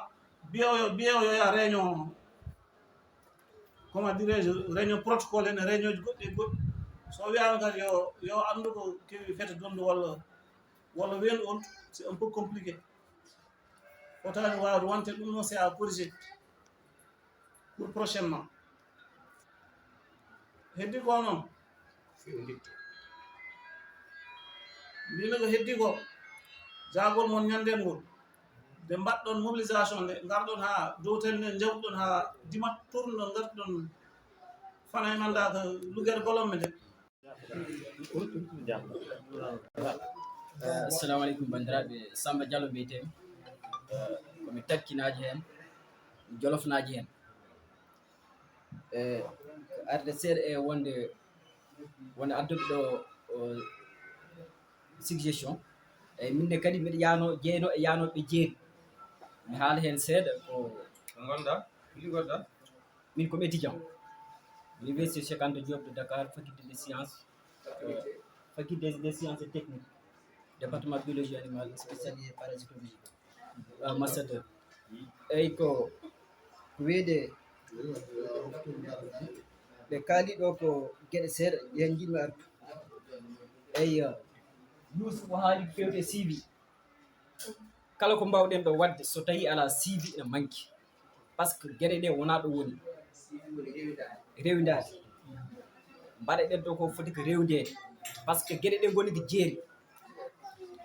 biyewo, biyewo yo yaa réunion, comment dirais-je, réunion protocole en e réunion ji goɗɗi e goɗɗi. So wiyaama kadi yo, yo anndu ko kewi fete dondu walla, walla weendu on, c'est un peu compliqué. Fotaani waawde wonte ɗum noon, c'est à corriger pour prochainement. Heddi ko noon. Mbino ko heddi ko, jaagol mon ñannden ngol. Nde mbaɗɗon mobilisation nde, ngarɗon haa Dowtel nde, njawɗon haa Dimat, tournuɗon, ngarɗon fana e manda ko Lugere Golomɓe nde. Eh, assalamu aleykum, banndiraaɓe. Samba Diallo mbiyetee-mi. Eh, ko mi Takkinaaji heen, Jolofnaaji heen. Eh, ko arde seeɗa e wonde, wonde addude ɗo, o, suggestion. Eyi, min ne kadi mbiɗa yaano, jeyno e yaanooɓe Jeeri. Mi haala heen seeɗa ko, ko ngonɗaa? Holi ngonɗaa? Min ko mi étudiant. Université Cheikh Anta Diop de Dakar, faculté des sciences, euh, faculté des sciences et techniques, département biologie animale, spécialité parasitologie. Ah, master deux. Eyi, ko, ko wiyde ɓe kaali ɗo ko geɗe seeɗa, yen njiɗmi artu. Eyi, Youssouf o haali ko fewte C V. Kala ko mbawɗen ɗo waɗde, so tawi alaa C V ina manki. Parce que geɗe ɗe wonaa ɗo woni. Rewindaade. Mbaɗeɗen ɗo ko foti ko rewndeede. Parce que geɗe ɗe ngoni ko Jeeri.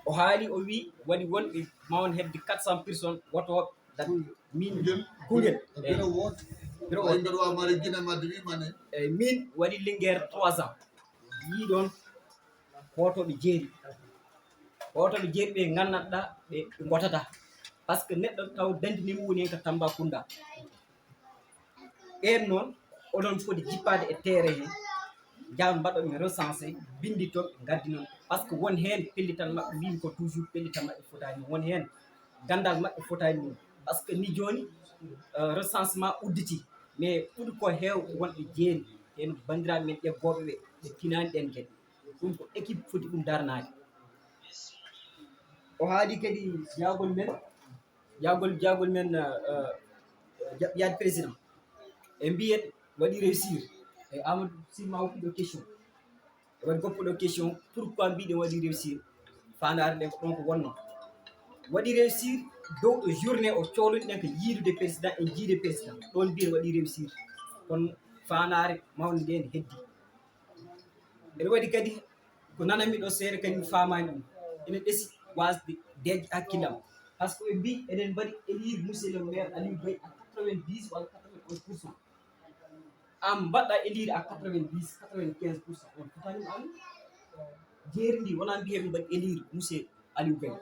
O haali, o wi waɗi wonɓe ma won hedde quatre cents personnes wotooɓe. Dat-, min Kungel. Kungel. Eyi. Biro Woote. Biro woote. Mbeɗa waawi mari Gine Madri mane. Eyi, min waɗi Linguère trois ans. Yii ɗoon hootooɓe Jeeri. Ko oto ɓe jeeɗi ɓe nganndanɗa ɓe ngotata. Par ce que neɗɗo taw dandini mum woni hen ko Tambacounda. Ɓeen noon oɗon foti jippaade e terrain he, jaan mbaɗon mi recensé, binndi toon ɓe ngaddi noon. Par ce que won heen pellital maɓɓe, mbimi ko toujours pellital maɓɓe fotaani noon, won heen ganndal maɓɓe fotaani noon. Par ce que ni jooni, euh, recensement udditi, mais ɓuri ko heew wonɓe jeeni heen banndiraaɓe men ƴeggooɓe ɓe, ɓe tinaani ɗeen geɗe. Ɗum ko équipe foti ɗum darnaade. O haali kadi jaagol men, jaagol jaagol men, euh, euh, yaade président e mbiyet waɗi réussir e Amadou Sima hokkuɗo question, e waɗi goppuɗo question pourquoi mbiɗen waɗi réussir. Fandaare ɗen ko ɗon ko wonno waɗi réussir dow ɗo journée o coolunɗen ko yiidude président e jiide président, ɗon mbiyen waɗi réussir. Kono fandaare mawnde nden heddi. Ene waɗi kadi ko nananmi ɗo seeɗa kadi mi faamaani ɗum. Ene ɗesi wasde deeƴe hakkillam. Par ce que ɓe mbi eɗen mbaɗi élire monsieur le maire Aliou Gueye à quatre-vingt-dix walla quatre-vingt-onze pour cent. An mbaɗɗa élire à quatre-vingt-dix, quatre-vingt-quinze pour cent, on fotaani ɗum. Jeeri ndi wona mbiyen mbaɗi élire monsieur Aliou Gueye.